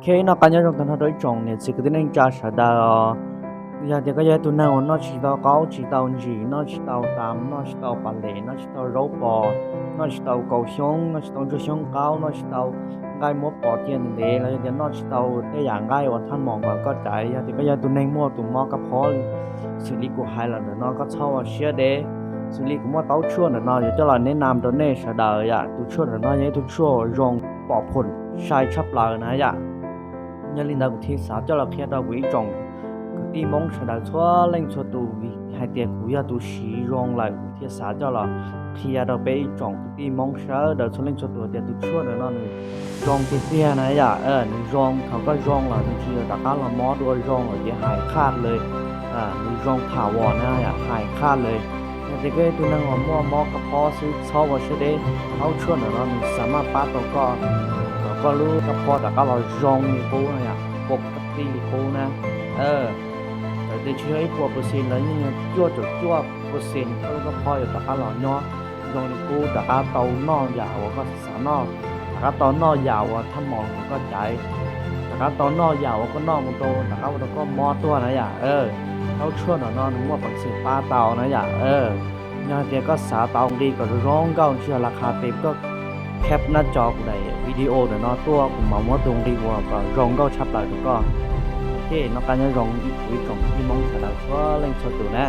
Ok, noj qab nyob zoo tag nrho rau ib tsoom niam txiv kwv tij neej tsa sawv daws os. Yog tias koj yog ib tug neeg uas noj tsis tau qaub tsis tau ntsis, noj tsis tau tas, noj tsis tau pas les, noj tsis tau zaub pos, noj tsis tau kaus xyoob, noj tsis tau ntsuag xyoob qaub, noj tsis tau nqaij muab pos cia ntev ntev, los yog tias noj tsis tau tej yam nqaij uas thaj mom kom koj caiv, yog tias koj yog tus neeg muaj tus mob kab phob xws li kuv hais los ntawm no, koj txhob ua siab deb. Xws li kuv muaj tau tshuaj ntawm no yuav coj los neb nam rau nej sawv daws yom. Tus tshuaj ntawm no yog ib tug tshuaj zoo pom phom sai tshaj plaws na yom. Yog li ntawd kuv thiaj xav coj los qhia rau kuv ib tsoom kwv tij Hmoob sawv daws txhua leej txhua tus, vim hais tias kuv yog tus siv zoo lawm kuv thiaj xav coj los qhia rau peb ib tsoom kwv tij Hmoob sawv daws txhua leej txhua tus tias tus tshuaj ntawm no nws zoo tiag tiag na yom. Nws zoo, thaum koj zoo los nws tsis yog rov qab los mob dua, zoo lawm ces hais qhaj li. Nws zoo tham vos na yom, hais qhaj li. Yog tias koj ib tug neeg uas muaj mob kab phob xwb txhob ua siab deb, tau tshuaj ntawm no nws xam maj pab tau koj kom koj lub kab phob rov qab los zoo li qub na yom, pos kab tij li qub na. Txawm tias tsis yog ib puas percent los yeej yog cuaj caum cuaj percent koj lub kab phob yuav rov qab los nyob zoo li qub, rov qab tau noj yam uas koj xav noj, rov qab tau noj yam uas thaj mom kom koj caiv, rov qab tau noj yam uas koj noj mus rau rov qab ua rau koj mob tuaj na yom. Tau tshuaj ntawm no nws muaj percent pab tau na yom. Yog hais tias koj xav tau nqi kom zoo nkauj, tsis yog las khas tes, koj khab nab co kuv daim video ntawm no tuaj, kuv mam muab tus nqi uas kom zoo nkauj tshaj plaws rau koj. Ces noj qab nyob zoo ib tsoom kwv tij Hmoob sawv daws txhua leej txhua tus na.